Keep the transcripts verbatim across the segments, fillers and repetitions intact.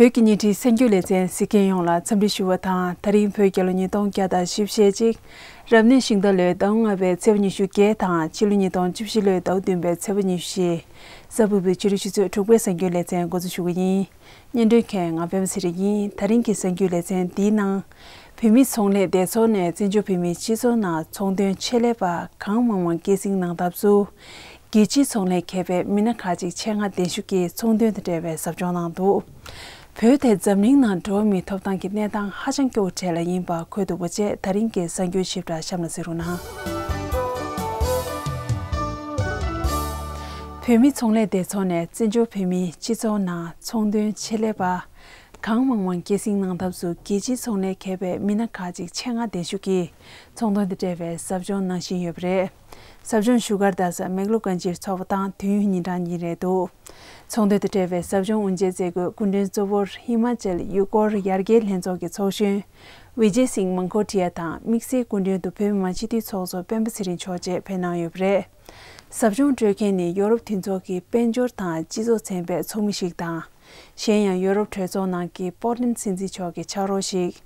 བོད་ཀྱི་བརྙན་འཕྲིན་གསར་འགྱུར་ལེ་ཚན་གཟིགས་མཁན་ཡོངས་ལ་འཚམས་འདྲི་ཞུ་བ་དང་། ད་རིང་བོད་རྒྱལ་ལོ་ཉིས་སྟོང་བརྒྱ་དང་བཞི་བཅུ་ཞེ་གཅིག་རབ་གནས་ཤིང་རྟ་ལོའི་ཟླ་བ་ལྔ་པའི་ཚེས་པ་ཉི་ཤུ་བརྒྱད་དང་ཕྱི་ལོ་ཉིས་སྟོང་བཅུ་བཞི་ལོའི་ཟླ་བ་བདུན་པའི་ཚེས་པ་ཉི་ཤུ་བཞི། གཟའ་ཕུར་བུའི་ཕྱི་དྲོ་ཆུ་ཚོད་དྲུག་པའི་གསར་འགྱུར་ལེ་ཚན་འགོ་འཛུགས་ཞུ་གི་ཡིན། སྙན་སྒྲོན་མཁན་ང་པད་མ་ཚེ་རིང་ཡིན། ད་རིང་གི་གསར་འགྱུར་ལེ་ཚན་འདིའི་ནང་། བོད་མིའི་ཚོང་ལས་སྡེ་ཚོགས་ནས་བཙན་བྱོལ་བོད་མིའི་སྤྱི་ཚོགས་ནང་ཚོང་དོན་ཆེད་ལས་པ་གང་མང་མང་སྐྱེད་སྲིང་གནང་ཐབས་སུ། རྒྱལ་སྤྱིའི་ཚོང་ལས་མཁས་པའི་མི་སྣ་ཁག་ཅིག་ཆེད་མངགས་གདན་ཞུ་གིས་ཚོང་དོན་དང་འབྲེལ་བའི་ཟབ་སྦྱོང་གནང་འདུག་བོད་དེ་འཛམ་གླིང་ནང་འགྲོ་བ་མིའི་ཐོབ་ཐང་གི་གནས་སྟངས་ཧ་ཅང་སྐྱོ་བོ་གྲས་ལ་ཡིན་པ་འཁོད་འདུག་པ་བཅས། ད་རིང་གི་གསར་འགྱུར་ཞིབ་ཕྲ་གཤམ་ལ་གཟིགས་རོགས་གནང་། བོད་མིའི་ཚོང་ལས་སྡེ་ཚོགས་ནས་བཙན་བྱོལ་བོད་མིའི་སྤྱི་ཚོགས་ནང་ཚོང་དོན་ཆེད་ལས་པ་གང་མང་མང་སྐྱེད་སྲིང་གནང་ཐབས་སུ། རྒྱལ་སྤྱིའི་ཚོང་ལས་མཁས་པའི་མི་སྣ་ཁག་ཅིག་ཆེད་མངགས་གདན་ཞུ་གིས་ཚོང་དོན་དང་འབྲེལ་བའི་ཟབ་སྦྱོང་གནང་བཞིན་ཡོད་པ་རེད། ཟབ་སྦྱོང་བཞུགས་སྒར་རྡ་ས་མེག་ལོ་གན་ཇིར་ཚོགས་པ་དང་དུས་ཡུན་ཉིན་གྲངས་གཉིས་རེད་འདུག་ཚོང་དོན་དང་འབྲེལ་བའི་ཟབ་སྦྱོང་དབུ་འབྱེད་མཛད་སྒོའི་སྐུ་མགྲོན་གཙོ་བོར་ཧི་མ་ཅལ་ཡུལ་སྐོར་ཡར་རྒྱས་ལྷན་ཚོགས་ཀྱི་ཚོགས་གཞོན་ཝི་ཇེ་སིང་མང་ཀོ་ཊི་ཡ་དང་། དམིགས་བསལ་སྐུ་མགྲོན་དུ་བོད་མི་མང་སྤྱི་འཐུས་ཚོགས་གཙོ་སྤེན་པ་ཚེ་རིང་མཆོག་བཅས་ཕེབས་གནང་ཡོད་པ་རེད། ཟབ་སྦྱོང་སྤྲོད་མཁན་ནི་ཡོ་རོབ་མཐུན་ཚོགས་ཀྱི་དཔལ་འབྱོར་དང་སྤྱི་ཚོགས་ཚན་པའི་ཚོགས་མི་ཞིག་དང་། གཞན་ཡང་ཡོ་རོབ་གྲོས་ཚོགས་ནང་གི་པོར་ཊི་ལན་སྲིད་འཛིན་མཆོག་གི་ཕྱག་རོགས་ཤིག་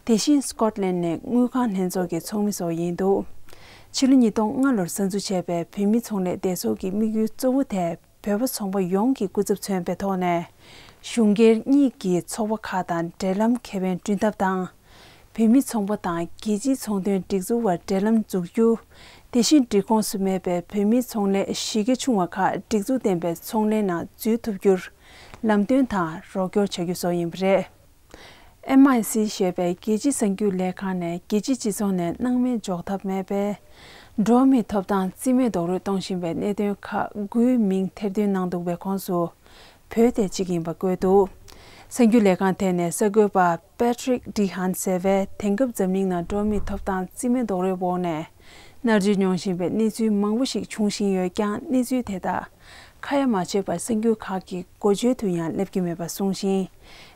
དེ་བཞིན་སྐོཊ་ལན་ནས་དངུལ་ཁང་ལྷན་ཚོགས་ཀྱི་ཚོགས་མི་སོགས་ཡིན་འདུག་ཕྱི་ལོ་ཉིས་སྟོང་ལྔ་ལོར་གསར་འཛུགས་བྱས་པའི་བོད་མི་ཚོང་ལས་སྡེ་ཚོགས་ཀྱི་དམིགས་ཡུལ་གཙོ་བོ་དེ། བོད་པ་ཚོང་པ་ཡོངས་ཀྱི་སྐུ་ཚབ་མཚོན་པའི་ཐོག་ནས། གཞུང་སྒེར་གཉིས་ཀྱི་ཚོགས་པ་ཁག་དང་འབྲེལ་ལམ་ཁེ་ཕན་བསྐྲུན་ཐབས་དང་། བོད་མི་ཚོང་པ་དང་རྒྱལ་སྤྱིའི་ཚོང་དོན་སྒྲིག་འཛུགས་བར་འབྲེལ་ལམ་འཛུགས་རྒྱུ། དེ་བཞིན་སྒྲིག་ཁོངས་སུ་མེད་པའི་བོད་མིའི་ཚོང་ལས་གཞི་རྒྱ་ཆུང་བ་ཁག་སྒྲིག་འཛུགས་ལྡན་པའི་ཚོང་ལས་ནང་འཛུལ་ཐུབ་རྒྱུར་ལམ་སྟོན་དང་རོགས་སྐྱོར་བྱ་རྒྱུ་སོགས་ཡིན་པ་རེད། ཨེམ་ཨའི་སི་ཞེས་པའི་རྒྱལ་སྤྱིའི་གསར་འགྱུར་ལས་ཁང་ནས་རྒྱལ་སྤྱིའི་སྤྱི་ཚོགས་ནས་སྣང་མེད་འཇོག་ཐབས་མེད་པའི་འགྲོ་བ་མིའི་ཐོབ་ཐང་རྩིས་མེད་རྡོག་རོལ་གཏོང་བཞིན་པའི་གནད་དོན་ཁག་དགུའི་མིང་ཐེར་འདོན་གནང་འདུག་པའི་ཁོངས་སུ་བོད་དེ་གཅིག་ཡིན་པ་བཀོད་འདུག་གསར་འགྱུར་ལས་ཁང་དེ་ནས་གསར་འགོད་པ་པེ་ཊི་རིག་ཌི་ཧན་ཟེར་བས། དེང་སྐབས་འཛམ་གླིང་ནང་འགྲོ་བ་མིའི་ཐོབ་ཐང་རྩིས་མེད་རྡོག་རོལ་འོག་ནས་མནར་གཅོད་མྱོང་བཞིན་པའི་གནས་ཚུལ་མང་པོ་ཞིག་འབྱུང་བཞིན་ཡོད་ཀྱང་། གནས་ཚུལ་དེ་དག་ཁ་ཡ་མ་བྱེད་པར་གསར་འགྱུར་ཁག་གི་འགོ་བརྗོད་དུ་ཡང་སླེབས་ཀྱི་མེད་པ་གསུངས་ཤིང་།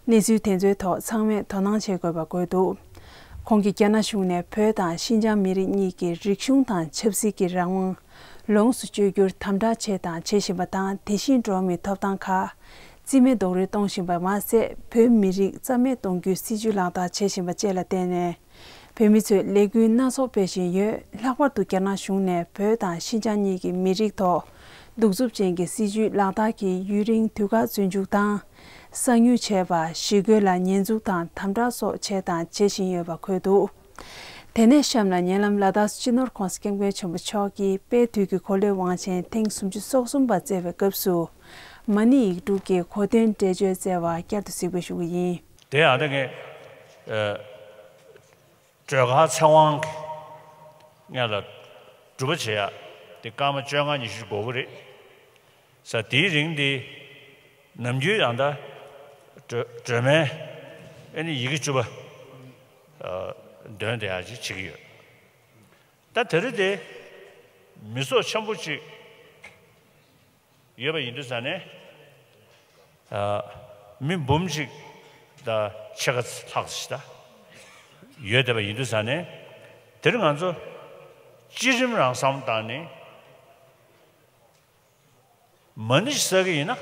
གནས་ཚུལ་དེ་ཚོའི་ཐོག་ཚང་མས་དོ་སྣང་བྱེད་དགོས་པ་བཀོད་འདུག་ཁོང་གིས་རྒྱ་ནག་གཞུང་ནས་བོད་དང་ཤིན་ཅང་མི་རིགས་གཉིས་ཀྱི་རིག་གཞུང་དང་ཆབ་སྲིད་ཀྱི་རང་དབང་ལོངས་སུ་སྤྱོད་རྒྱུར་དམ་དྲག་བྱས་དང་བྱེད་བཞིན་པ་དང་། དེ་བཞིན་འགྲོ་བ་མིའི་ཐོབ་ཐང་ཁག་རྩིས་མེད་རྡོག་རོལ་གཏོང་བཞིན་པ་མ་ཟད། བོད་མི་རིགས་རྩ་མེད་གཏོང་རྒྱུའི་སྲིད་ཇུས་ལག་བསྟར་བྱེད་བཞིན་པ་བཅས་ལ་བརྟེན་ནས། བོད་མི་ཚོས་ལས་འགུལ་སྣ་ཚོགས་སྤེལ་བཞིན་ཡོད། ལྷག་པར་དུ་རྒྱ་ནག་གཞུང་ནས་བོད་དང་ཤིན་ཅང་གཉིས་ཀྱི་མི་རིགས་ཐོག་གདུག་རྩུབ་ཅན་གྱི་སྲིད་ཇུས་ལག་བསྟར་གྱིས་ཡུན་རིང་དུས་བཀག་བཙོན་འཇུག་དང་། གསང་ཉུལ་བྱས་པ། ཞི་རྒོལ་ལ་ཉེས་འཛུགས་དང་དམ་དྲག་སོགས་བྱས་དང་བྱེད་བཞིན་ཡོད་པ་འཁོད་འདུག་དེ་ནས་གཤམ་ལ་ཉེ་ལམ་ལ་དྭགས་སུ་སྤྱི་ནོར་༸གོང་ས་༸སྐྱབས་མགོན་ཆེན་པོ་མཆོག་གིས་དཔལ་དུས་ཀྱི་འཁོར་ལོའི་དབང་ཆེན་ཐེངས་སུམ་ཅུ་སོ་གསུམ་པ་བསྩལ་བའི་སྐབས་སུ། མ་ཎི་ཡིག་དྲུག་གི་གོ་སྟོན་འགྲེལ་བརྗོད་བསྩལ་བ་བསྐྱར་དུ་གཟིགས་འབུལ་ཞུ་གི་ཡིན། དེ་ཡང་ད་ངས་ཨ། སྒྲོལ་དཀར་ཚེ་དབང་གི་སྔོན་ལ་སྒྲུབ་པ་བྱེད་ཡ་དེ་སྐར་མ་བཅོ་ལྔ་ཉི་ཤུ་འགོར་གི་རེད་ཟེར། དེའི་རིང་དེ་ནམ་རྒྱུན་ཡང་ད་སྒྲོལ་སྒྲོལ་མའི་ཨེ་ནི་ཡི་གེ་བཅུ་པ་འདོན་བསྡད་ཡ་ཅིག་བྱེད་ཀྱི་ཡོད། ད་དེ་རིང་དེ་མི་ཚོགས་ཆེན་པོ་ཅིག་ཡོད་པ་ཡིན་དུས་ཙང་ནས། ཨ། མི་འབུམ་གཅིག་དང་ཕྱེད་ཀ་ལྷག་ཞིག་ད་ཡོད་བསྡད་པ་ཡིན་དུས་ཙང་ནས། དེར་ང་ཚོ་སྤྱི་རིམ་རང་བསམ་བཏང་ནས། མ་ཎི་ཞིག་བསགས་ཀྱི་ཡིན་ན།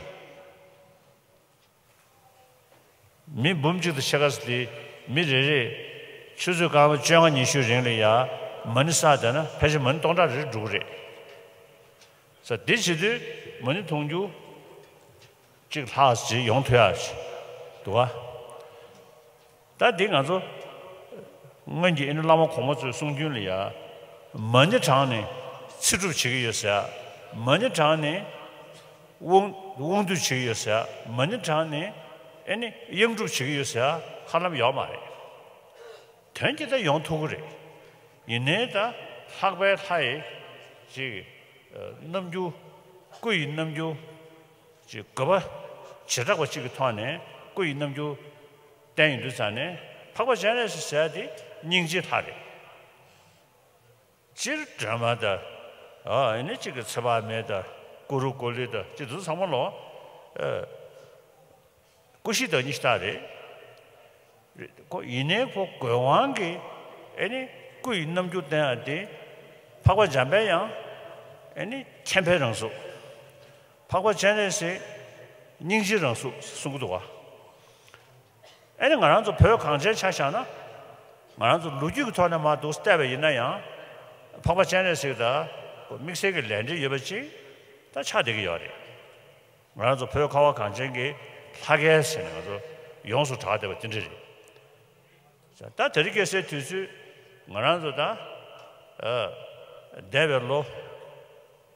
མི་འབུམ་གཅིག་དང་ཕྱེད་ཀ་ཙམ་དེ་མི་རེ་རེས་ཆུ་ཚོད་སྐར་མ་བཅོ་ལྔ་ཉི་ཤུའི་རིང་ལ་ཡ་མ་ཎི་བསགས་བསྡད་ན་ཕལ་ཆེར་མ་ཎི་སྟོང་ཕྲག་རེ་འགྲོ་གི་རེད་ཟེར། དེ་བྱེད་དུས་མ་ཎི་འཐུང་རྒྱུ་གཅིག་ལྷག་ཅིག་ཡོང་ཐུབ་ཡ་ཞིག་འདུག་ག་ད་འདི་ང་ཚོ་སྔོན་གྱི་ཨེ་ནི་བླ་མ་གོང་མ་ཚོའི་གསུང་རྒྱུན་ལ་ཡ། མ་ཎི་བགྲངས་ནས་ཚེ་སྒྲུབ་བྱེད་ཀྱི་ཡོད་ཟེར། མ་ཎི་བགྲངས་ནས་དབང་དབང་སྡུད་བྱེད་ཀྱི་ཡོད་ཟེར། མ་ཎི་བགྲངས་ནས་ཨེ་ནི་གཡང་སྒྲུབ་བྱེད་ཀྱི་ཡོད་ཟེར། ཧ་ལམ་ཡོད་མ་རེད། དོན་གྱི་ད་ཡོང་ཐུབ་ཀྱི་རེད། ཡིན་ནའི་ད་ལྷག་པའི་ལྷ་ཡི་ཅིག་རྣམ་འགྱུར། སྐུ་ཡི་རྣམ་འགྱུར། ཅིག་དགོས་པ་བྱེ་བྲག་པ་གཅིག་གི་ཐོག་ནས་སྐུ་ཡི་རྣམ་འགྱུར་བསྟན་ཡོང་དུས་ཙང་ནས། འཕགས་པ་སྤྱན་རས་གཟིགས་ཟེར་ཡ་དེ་སྙིང་རྗེའི་ལྷ་རེད། སྤྱིར་སྒྲོལ་མ་དང་། ཨ་ནི་གཅིག་གི་ཚེ་དཔག་མེད་དང་། ཀུ་རུ་ཀུ་ལེ་དང་གཅིག་དེ་ཚོ་ཚང་མ་ལོ། ཨ། སྐུ་བཞིའི་བདག་ཉིད་ཤ་སྟག་རེད། རེད། ཁོ་ཡིན་ནའི་ཁོ་དགོས་དབང་གིས་ཨེ་ནི་སྐུ་ཡི་རྣམ་འགྱུར་བསྟན་ཡ་དེ། འཕགས་པ་འཇམ་དཔལ་དབྱངས་ཨེ་ནི་མཁྱེན་པའི་རང་གཟུགས། འཕགས་པ་སྤྱན་རས་གཟིགས་སྙིང་རྗེའི་རང་གཟུགས་གསུང་གི་འདུག་ག་ཨ་ནི་ང་རང་ཚོ་བོད་གངས་ཅན་ཆ་བཞག་ན། ང་རང་ཚོ་ལོ་རྒྱུས་ཀྱི་ཐོག་ནས་མར་འདུག་བལྟས་པ་ཡིན་ན་ཡང་། འཕགས་པ་སྤྱན་རས་གཟིགས་དང་དམིགས་བསལ་གྱི་ལས་འབྲེལ་ཡོད་པ་ཅིག་ད་ཆགས་བསྡད་ཀྱི་ཡོད་རེད། ང་རང་ཚོ་བོད་ཁ་བ་གངས་ཅན་གྱི་ལྷ་སྐལ་ཟེར་ནས་ང་ཚོ་ཡོངས་སུ་གྲགས་བསྡད་པ་དེ་འདྲ་རེད། ད་དེ་རིང་ཁ་སང་དུས་ཚོད་ང་རང་ཚོ་ད་ཨ་འདས་པའི་ལོ་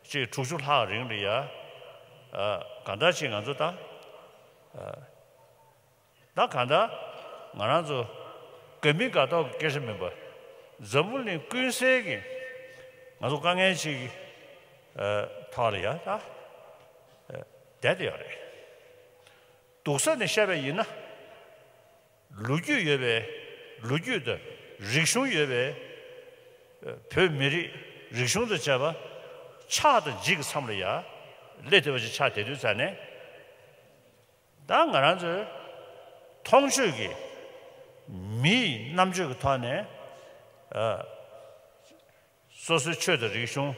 གཅིག་དྲུག་ཅུ་ལྷག་རིང་ལ་ཡ། ཨ་གང་ལྟར་ཅིག་ང་ཚོ་ད་ཨ་ད་གང་ལྟར་ང་རང་ཚོ་དགའ་མི་དགའ་མདོག་གི་སྐད་ཆ་མིན་པ། འཛམ་བུ་གླིང་ཀུན་གསལ་གྱི་ང་ཚོ་དཀའ་ངལ་ཅིག་གི་ཨ་ཐོག་ལ་ཡ་ད་ཨ་བསྡད་དེ་ཡོད་རེད། སྡུག་ས་ནས་བཤད་པ་ཡིན་ན། ལོ་རྒྱུས་ཡོད་པའི་ལོ་རྒྱུས་དང་རིག་གཞུང་ཡོད་པའི་ཨ་བོད་མི་རིགས་རིག་གཞུང་དང་བཅས་པ་ཆགས་དང་འཇིག་གི་མཚམས་ལ་ཡ་སླེབས་བསྡད་པ་ཞིག་ཆགས་བསྡད་དུས་ཙང་ནས། ད་ང་རང་ཚོའི་མཐོང་ཆོས་ཀྱི་མིའི་རྣམ་དཔྱོད་ཀྱི་ཐོག་ནས་ཨ་སོ་སོའི་ཆོས་དང་རིག་གཞུང་།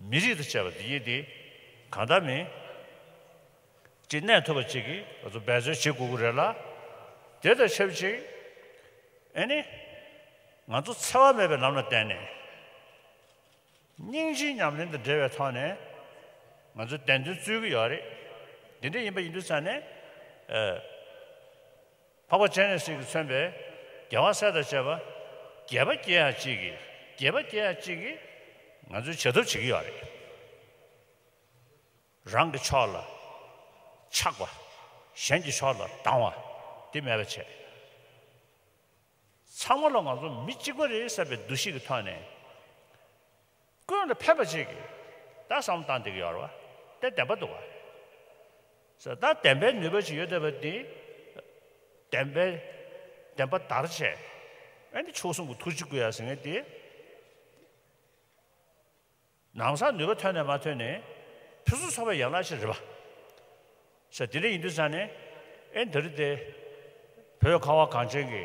མི་རིགས་དང་བཅས་པ་འདི་ཡིན་ཏེ། གང་ལྟར་མིན་ཅིག་གནས་ཐུབ་པ་ཅིག་གིས་ང་ཚོ་འབད་བརྩོན་བྱེད་དགོས་ཀྱི་རེད་ལ། དེ་དང་ཆབས་ཅིག་ཨེ་ནི་ང་ཚོ་འཚེ་བ་མེད་པའི་ལམ་ལ་བརྟེན་ནས་སྙིང་རྗེའི་ཉམས་ལེན་དང་འབྲེལ་བའི་ཐོག་ནས་ང་ཚོ་བདེན་དོན་རྩོད་ཀྱི་ཡོད་རེད། འདི་འདྲ་ཡིན་པ་ཡིན་དུས་ཙང་ནས་ཨ། འཕགས་པ་སྤྱན་རས་གཟིགས་ཀྱིས་མཚོན་པའི་རྒྱལ་བ་སྲས་དང་བཅས་པ་དགྱེས་པ་སྐྱེ་ཡག་ཅིག་གིས་དགྱེས་པ་སྐྱེ་ཡག་ཅིག་གིས་ང་ཚོས་བྱ་ཐབས་བྱེད་ཀྱི་ཡོད་རེད། རང་གི་ཕྱོགས་ལ་ཆགས་པ། གཞན་གྱི་ཕྱོགས་ལ་སྡང་བ་འདི་མེད་པ་བྱས། ཚང་མ་ལ་ང་ཚོ་མི་གཅིག་པ་རེད་བསམ་པའི་འདུ་ཤེས་ཀྱི་ཐོག་ནས། ཀུན་ལ་ཕན་པ་ཅིག་གིས་ད་བསམ་བློ་བཏང་བསྡད་ཀྱི་ཡོད་རེད་བ། དེ་བདེན་པ་འདུག་བ། ཟེར་ད་བདེན་པའི་ནུས་པ་ཅིག་ཡོད་བསྡད་པ་འདི། བདེན་པའི་བདེན་པ་དར་བྱས། ཨ་ནི་མཆོག་གསུམ་གྱི་ཐུགས་རྗེ་བསྐུལ་ཡ་ཟེར་མཁན་འདི། ནམ་སང་ནུས་པ་ཐོན་ནས་མ་ཐོན་ནས་ཕུན་སུམ་ཚོགས་པའི་ཡན་ལག་ཅིག་རེད་བ། ཟེར་དེ་འདྲ་ཡིན་དུས་ཙང་ནས། ཨེ་འདི་རེད་དེ། བོད་ཁ་བ་གངས་ཅན་གྱི་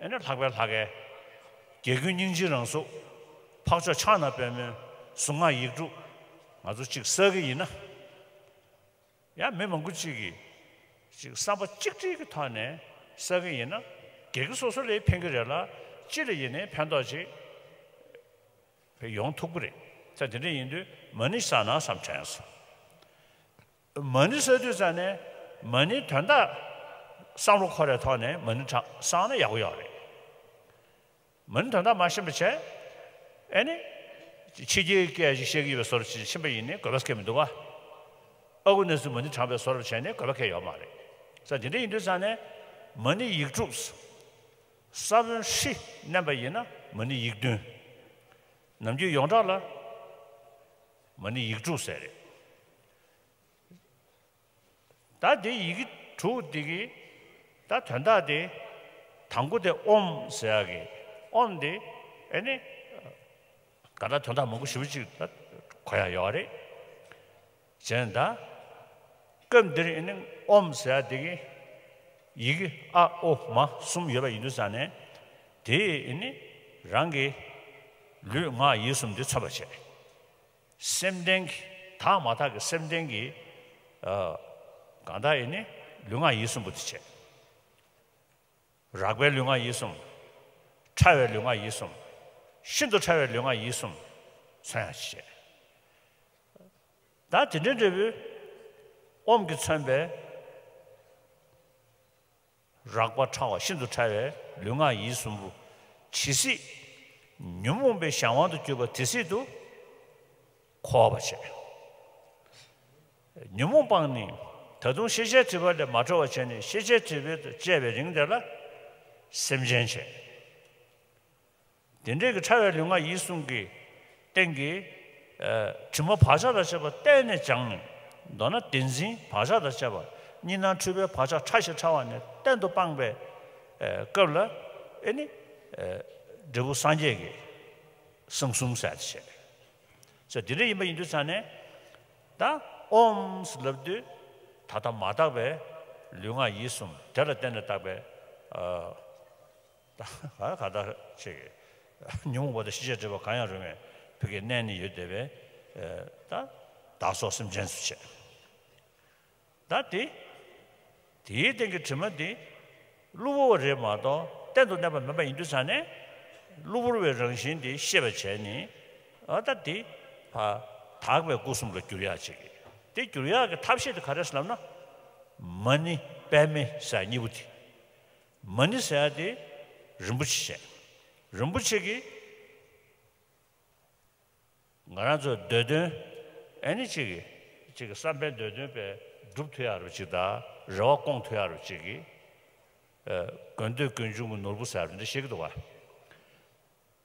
ཨེ་ནི་ལྷག་པའི་ལྷ་སྐལ། རྒྱལ་ཀུན་སྙིང་རྗེའི་རང་གཟུགས། འཕགས་མཆོག་ཕྱག་ན་པདྨོའི་གཟུངས་སྔགས་ཡིག་དྲུག་ང་ཚོ་གཅིག་བསགས་ཀྱི་ཡིན་ན། ཡང་མི་མང་པོ་གཅིག་གིས་ཅིག་བསམ་པ་གཅིག་སྒྲིལ་གྱི་ཐོག་ནས་བསགས་ཀྱི་ཡིན་ན། སྒེར་གྱི་སོ་སོ་ལ་ཕན་གྱི་རེད་ལ། སྤྱི་ལ་ཡིན་ནའི་ཕན་ཐོགས་ཅིག་ཡོང་ཐུབ་ཀྱི་རེད། ད་དེ་འདྲ་ཡིན་དུས་མ་ཎི་བསགས་ན་བསམ་དྲན་སོང་། མ་ཎི་བསགས་དུས་ཙང་ནས་མ་ཎིའི་དོན་དག་བསམ་བློ་འཁོར་བའི་ཐོག་ནས་མ་ཎི་བགྲངས་བསགས་ན་ཡག་པོ་ཡོད་རེད། མ་ཎི་དོན་དག་མ་ཤེས་པ་བྱས། ཨེ་ནི། ཕྱི་རྒྱལ་སྐད་ཅིག་བཤད་ཀྱི་ཡོད་པའི་བཟོ་འདྲ་ཅིག་ཕྱིན་པ་ཡིན་ནའི་དགོས་པ་སྐད་མི་འདུག་ག། ཨ་ཁུ་ནས་ཚུར་མ་ཎི་བགྲངས་པའི་བཟོ་འདྲ་བྱས་ནའི་དགོས་པ་སྐད་ཡོད་མ་རེད། ས་དེ་འདྲ་ཡིན་དུས་ཙང་ནས་མ་ཎི་ཡིག་དྲུག་ས་བོན་ཧྲཱིཿབསྣན་པ་ཡིན་ན་མ་ཎི་ཡིག་བདུན། ནམ་རྒྱུན་ཡོངས་གྲགས་ལ་མ་ཎི་ཡིག་དྲུག་ཟེར་རེད། ད་དེ་ཡི་གེ་དྲུག་འདི་གི་ད་དོན་དག་དེ། དང་པོ་དེ་ཨོཾ་ཟེར་ཡག་གི་ཨོཾ་དེ་ཨེ་ནི་ག་ད་དོན་དག་མང་པོ་ཞེ་པོ་ཅིག་ད་གོ་ཡག་ཡོད་རེད། བྱས་ད་སྐབས་འདིར་ཨེ་ནི་ཨོཾ་ཟེར་ཡག་དེ་གི་ཡི་གེ་ཨ་ཨོ་མ་གསུམ་ཡོད་པ་ཡིན་དུས་ཙང་ནས། དེ་ཨེ་ནི་རང་གི་ལུས་ངག་ཡིད་གསུམ་དེ་མཚོན་པར་བྱས། སེམས་ལྡན་གྱི་དག་མ་དག་གི་སེམས་ལྡན་གྱི་ཨ་གང་དག་ཡིན་ནི་ལུས་ངག་ཡིད་གསུམ་པོ་དེ་བྱས། རགས་པའི་ལུས་ངག་ཡིད་གསུམ། ཕྲ་བའི་ལུས་ངག་ཡིད་གསུམ། ཤིན་ཏུ་ཕྲ་བའི་ལུས་ངག་ཡིད་གསུམ་མཚོན་ཡག་བྱས། ད་དེ་འདྲའི་འབྲས་བུ་ཨོཾ་གྱིས་མཚོན་པའི། རགས་པ་ཕྲ་བ་ཤིན་ཏུ་ཕྲ་བའི་ལུས་ངག་ཡིད་གསུམ་པོ། ཇི་སྲིད་ཉོན་མོངས་པའི་གཞན་དབང་དུ་གྱུར་པ་དེ་སྲིད་དུ་འཁོར་བར་བྱེད། ཉོན་མོངས་སྤངས་ནས་ད་དུང་ཤེས་བྱའི་སྒྲིབ་པ་ལས་མ་གྲོལ་བར་བྱས་ནས་ཤེས་བྱའི་སྒྲིབ་པ་དང་བཅས་པའི་རིང་དེ་ལ་སེམས་ཅན་བྱེད། དེ་འདྲའི་གི་ཕྲ་བའི་ལུས་ངག་ཡིད་གསུམ་གྱི་སྟེང་གི་ཨ་དྲི་མ་བག་ཆགས་དང་བཅས་པ་གཏན་ནས་སྦྱངས་ནས། མདོར་ན་བདེན་འཛིན་བག་ཆགས་དང་བཅས་པ། གཉིས་སྣང་འཁྲུལ་པའི་བག་ཆགས་ཕྲ་ཞིང་ཕྲ་བ་ནས་གཏན་དུ་སྤངས་པའི་ཨ་སྐབས་ལ་ཨེ་ནི་ཨ་འབྲས་བུ་སངས་རྒྱས་ཀྱི་གསང་གསུམ་ཟེར་ཡག་དེ་བྱས། ཟེར་དེ་འདྲ་ཡིན་པ་ཡིན་དུས་ཙང་ནས། ད་ཨོཾ་ཟེར་ལབ་དུས་ད་ལྟ་མ་དག་པའི་ལུས་ངག་ཡིད་གསུམ་དེ་ལ་བརྟེན་ནས་བཏགས་པའི་ཨ། ད་ག་ད་ཅིག་ཉོན་མོངས་པ་དང་ཤེས་བྱའི་སྒྲིབ་པ་གང་ཡང་རུང་བའི་བུ་གའི་གནས་ནི་ཡོད་བསྡད་པའི་ད་བདག་སོགས་སེམས་ཅན་སུ་བྱེད། ད་དེ་དེའི་སྟེང་གི་དྲི་མ་དེ་ པོ་རེད་མ་གཏོགས་གཏན་དུ་གནས་པ་མིན་པ་ཡིན་དུས་ཙང་ནས། གློ་བུར་བའི་རང་བཞིན་དེ་ཤེས་པར་བྱས་ནས། ཨ་ད་དེ་ཕར་དག་པའི་སྒོ་གསུམ་ལ་བསྒྱུར་ཡག་ཅིག་དེ་བསྒྱུར་ཡག་གི་ཐབས་ཤེས་དེ་ག་རེ་ཟེར་ལབ་ན། མ་ཎི་པདྨེ་ཟེར་གཉིས་པོ་དེ། མ་ཎི་ཟེར་ཡག་དེ་རིན་པོ་ཆེ་བཤད། རིན་པོ་ཆེ་གི། ང་རང་ཚོའི་འདོད་དོན། ཨེ་ནི་གཅིག་གིས་གཅིག་གི་བསམ་པའི་འདོད་དོན་དཔེ་སྒྲུབ་ཐུབ་ཡག་རུ་གཅིག་དང་། རེ་བ་སྐོང་ཐུབ་ཡག་རུ་གཅིག་གིས། ཨ་དགོས་འདོད་ཀུན་འབྱུང་གི་ནོར་བུ་ཟེར་བ་འདི་བཤད་ཀྱི་འདུག་བ།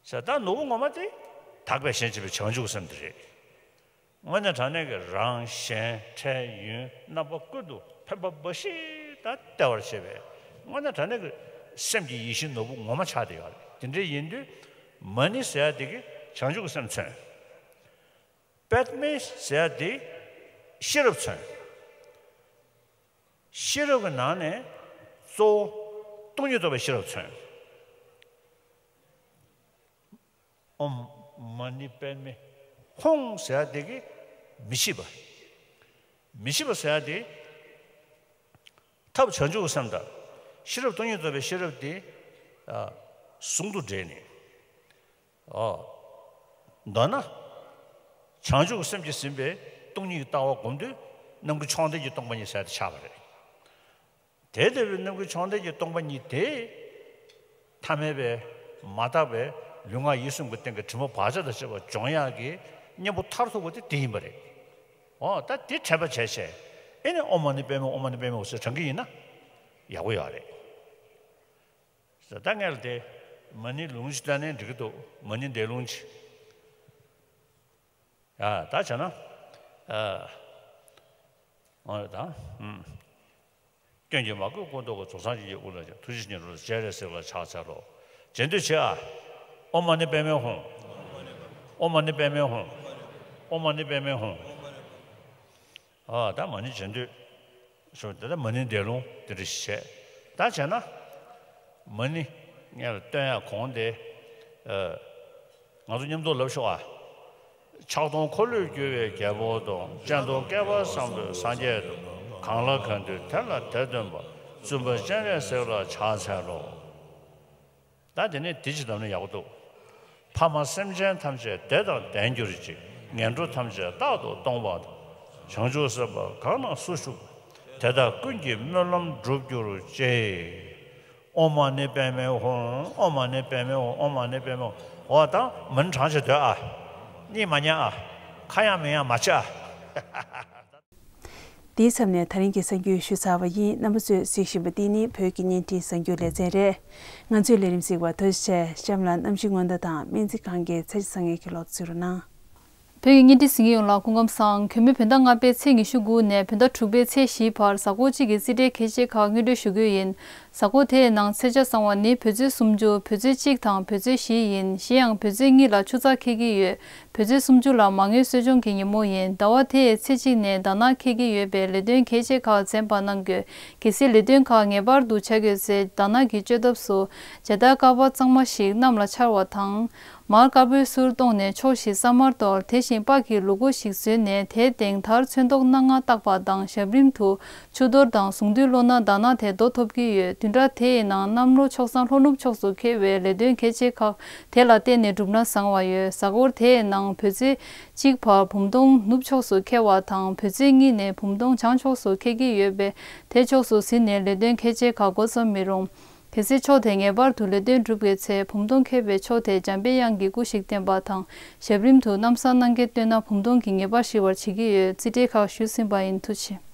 ཟེར་ད་ནོར་བུ་ངོ་མ་དེ་དག་པའི་ཞེན་བྱེད་པའི་བྱང་ཆུབ་སེམས་དེ་རེད། དངོས་གནས་དྲང་གནས་ཀྱི་རང་གཞན་འཕྲལ་ཡུན་རྣམ་པ་ཀུན་ཏུ་ཕན་པ་འབའ་ཞིག་དང་བལྟ་བར་བྱེད་པའི་དངོས་གནས་དྲང་གནས་ཀྱི་སེམས་ཀྱི་ཡིད་བཞིན་ནོར་བུ་ངོ་མ་ཆགས་བསྡད་ཡོད་རེད། དེ་འདྲ་ཡིན་དུས་མ་ཎི་ཟེར་ཡག་དེ་གིས་བྱང་ཆུབ་ཀྱི་སེམས་མཚོན། པདྨེ་ཟེར་ཡག་དེ་ཤེས་རབ་མཚོན། ཤེས་རབ་ཀྱི་ནང་ནས་གཙོ་བོ་སྟོང་ཉིད་རྟོགས་པའི་ཤེས་རབ་མཚོན། ཨོཾ་མ་ཎི་པདྨེ་ཧཱུྃ་ཟེར་ཡག་དེ་གིས་མི་ཤེས་པ། མི་ཤེས་པ་ཟེར་ཡག་དེ། ཐབས་བྱང་ཆུབ་ཀྱི་སེམས་དང་། ཤེས་རབ་སྟོང་ཉིད་རྟོགས་པའི་ཤེས་རབ་དེ། ཨ་ཟུང་དུ་འབྲེལ་ནས། ཨོ། མདོར་ན། བྱང་ཆུབ་ཀྱི་སེམས་ཀྱིས་ཟིན་པའི་སྟོང་ཉིད་ཀྱི་ལྟ་བ་བསྒོམ་དུས་རྣམ་ཀུན་མཆོག་ལྡན་གྱི་སྟོང་པ་ཉིད་ཟེར་ཡག་དེ་ཆགས་པ་རེད། དེ་ལྟ་བུའི་རྣམ་ཀུན་མཆོག་ལྡན་གྱི་སྟོང་པ་ཉིད་དེ། ཐ་མལ་པའི་མ་དག་པའི་ལུས་ངག་ཡིད་གསུམ་གྱི་སྟེང་གི་དྲི་མ་བག་ཆགས་དང་བཅས་པ་སྦྱོང་ཡག་གི་གཉེན་པོ་མཐར་ཐུག་པ་དེ་དེ་ཡིན་པ་རེད། འོ་ད་དེ་དྲན་པ་བྱས་བྱས། ཨེ་ནི་ཨོཾ་མ་ཎི་པདྨེ་ཧཱུྃ། ཨོཾ་མ་ཎི་པདྨེ་ཧཱུྃ་ཟེར་བགྲང་གི་ཡིན་ན་ཡག་པོ་ཡོད་རེད། ད་སྔོན་ལ་དེ་མ་ཎི་ལུང་ཅིག་བཏོན་ནའི་འགྲིག་གི་འདུག་མ་ཎི་འདས་ལུང་ཅིག་ཡ་ད་བྱས་ན། ཨ། འོ་ད། ཨུམ། སྐྱོན་གྱིས་མ་གོས་སྐུ་མདོག་གི། རྫོགས་སངས་རྒྱས་ཀྱི་དབུ་ལ་བཅར། ཐུགས་རྗེ་ཆེན་པོའི་རོལ་དུ་སྤྱན་རས་གཟིགས་ལ་ཕྱག་འཚལ་ལོ། རྗེས་ཟློས་བྱེད་ཨ། ཨོཾ་མ་ཎི་པདྨེ་ཧཱུྃ། ཨོཾ་མ་ཎི་པདྨེ་ཧཱུྃ། ཨོཾ་མ་ཎི་པདྨེ་ཧཱུྃ། ཨ་ད་མ་ཎི་རྗེས་ཟློས། ཞུ་དེ་ལྟར་མ་ཎི་འདས་ལུང་དེ་འདྲ་ཞིག་བྱས། ད་བྱས་ན། མ་ཎི་སྔོན་ལ་བཏོན་ཡག་གོང་དེ། ཨ། ང་ཚོ་མཉམ་དུ་ལབ་ཤོག་ཨ། ཕྱག་སྟོང་འཁོར་ལོས་སྒྱུར་བའི་རྒྱལ་པོ་དང་། སྤྱན་སྟོང་བསྐལ་པ་བཟང་པོའི་སངས་རྒྱས་དང་། གང་ལ་གང་འདུལ་དེ་ལ་དེ་སྟོན་པ། བཙུན་པ་སྤྱན་རས་གཟིགས་ལ་ཕྱག་འཚལ་ལོ། ད་དེ་ནས་དེ་ཅི་ལབ་ན་ཡག་པོ་འདུག་ཕ་མ་སེམས་ཅན་ཐམས་ཅད་བདེ་དང་ལྡན་གྱུར་ཅིག་ངན་འགྲོ་ཐམས་ཅད་རྟག་ཏུ་སྟོངས་པ་དང་། བྱང་ཆུབ་སེམས་དཔའ་གང་ན་སུ་བཞུགས། དེ་དག་ཀུན་གྱི་སྨོན་ལམ་འགྲུབ་གྱུར་ཅིག་ཨོཾ་མ་ཎི་པདྨེ་ཧཱུྃ། ཨོཾ་མ་ཎི་པདྨེ་ཧཱུྃ། ཨོཾ་མ་ཎི་པདྨེ་ཧཱུྃ། འོ་ད་མ་ཎི་བགྲང་བྱས་སྡོད་ཨ། གཉིད་མ་ཉལ་ཨ། ཁ་ཡང་མིག་ཡང་མ་ཕྱེ་ཨ། འདིའི་མཚམས་ནས་ད་རིང་གི་གསར་འགྱུར་ཞུས་ཚར་བ་ཡིན། རྣམ་པ་ཚོས་གཟིགས་བཞིན་པ་འདི་ནི་བོད་ཀྱི་བརྙན་འཕྲིན་གསར་འགྱུར་ལེ་ཚན་རེད། ང་ཚོའི་ལས་རིམ་གཟིགས་པར་ཐུགས་རྗེ་ཆེ། གཤམ་ལ་གནམ་གཤིས་སྔོན་བརྡ་དང་སྨན་རྩིས་ཁང་གི་ཚེས་བཟང་ངན་གྱི་ལོ་ཚོད་རུ་གནང་། བོད་ཀྱི་བརྙན་འཕྲིན་གཟིགས་མཁན་ཡོངས་ལ་སྐུ་ཁམས་བཟང་། གུས་མོས་བོད་ཟླ་ལྔ་པའི་ཚེས་ཉི་ཤུ་དགུ་ནས་བོད་ཟླ་དྲུག་པའི་ཚེས་བཞིའི་བར་གཟའ་འཁོར་གཅིག་གི་རྩིས་འབྲས་ཁྱད་ཆོས་ཁག་དངོས་འབྲེལ་ཞུ་རྒྱུ་ཡིན། གཟའ་འཁོར་དེའི་ནང་ཚེས་ཆ་བཟང་བ་ནི་བོད་ཚེས་སུམ་ཅུ། བོད་ཚེས་གཅིག་དང་བོད་ཚེས་བཞི་ཡིན། གཞན་ཡང་བོད་ཚེས་གཉིས་ལ་ཆུ་ཚགས་འཁེལ་གྱི་ཡོད། བོད་ཚེས་སུམ་ཅུ་ལ་མ་དངུལ་གསོ་སྦྱོང་གི་ཉིན་མོ་ཡིན། ཟླ་བ་དེའི་ཚེས་གཅིག་ནས་དར་ནག་འཁེལ་གྱི་ཡོད་པས་ལས་དོན་གལ་ཆེ་ཁག་འཛེམ་པ་གནང་དགོས། གལ་སྲིད་ལས་དོན་ཁག་ངེས་པར་དུ་བྱ་དགོས་ཚེ་དར་ནག་གི་བཅོས་ཐབས་སུ་ཇ་དར་དཀར་པོ་གཙང་མ་ཞིག་གནམ་ལ་འཕྱར་བ་དང་། མར་དཀར་པོའི་ཟུར་གཏོང་ནས་ཕྱོགས་བཞི་ས་དམར་གཏོར། དེ་བཞིན་པགས་ཀྱི་ལུ་གུ་ཞིག་བཟོས་ནས་དེའི་སྟེང་དར་ཚོན་མདོག་སྣ་ལྔ་བཏགས་པ་དང་ཞབས་རིམ་དུ་ཆུ་གཏོར་དང་གཟུངས་འདུས་ཀློག་ན་དར་ནག་དེ་རྡོ་ཐོབ་ཀྱི་ཡོད། བདུན་ཕྲག་དེའི་ནང་གནམ་ལོ་ཆོག་ཚང་ལྷོ་ནུབ་ཕྱོགས་སུ་འཁེལ་བའི་ལས་དོན་གལ་ཆེ་ཁག་དེ་ལ་བརྟེན་ནས་བསྒྲུབས་ན་བཟང་བ་ཡོད། གཟའ་འཁོར་དེའི་ནང་བོད་ཚེས་གཅིག་བར་བུམ་སྟོང་ནུབ་ཕྱོགས་སུ་འཁེལ་བ་དང་བོད་ཚེས་གཉིས་ནས་བུམ་སྟོང་བྱང་ཕྱོགས་སུ་འཁེལ་གྱི་ཡོད་པས་དེ་ཕྱོགས་སུ་ཟིན་ནས་ལས་དོན་གལ་ཆེ་ཁག་འགོ་བརྩམ་མི་རུང་། གལ་སྲིད་ཕྱོགས་དེ་ངེས་པར་དུ་ལས་དོན་སྒྲུབ་དགོས་ཚེ་བུམ་སྟོང་འཁེལ་བའི་ཕྱོགས་དེ་འཇམ་པའི་དབྱངས་ཀྱི་སྐུ་ཞིག་བསྟན་པ་དང་ཞབས་རིམ་དུ་གནམ་ས་སྣང་གས་བཏོན་ན་བུམ་སྟོང་གིས་ངེས་པར་ཞི་བར་བྱེད་ཀྱི་ཡོད། རྩིས་འབྲས་ཁག་ཞུས་ཟིན་པ་ཡིན། ཐུགས་རྗེ་ཆེ།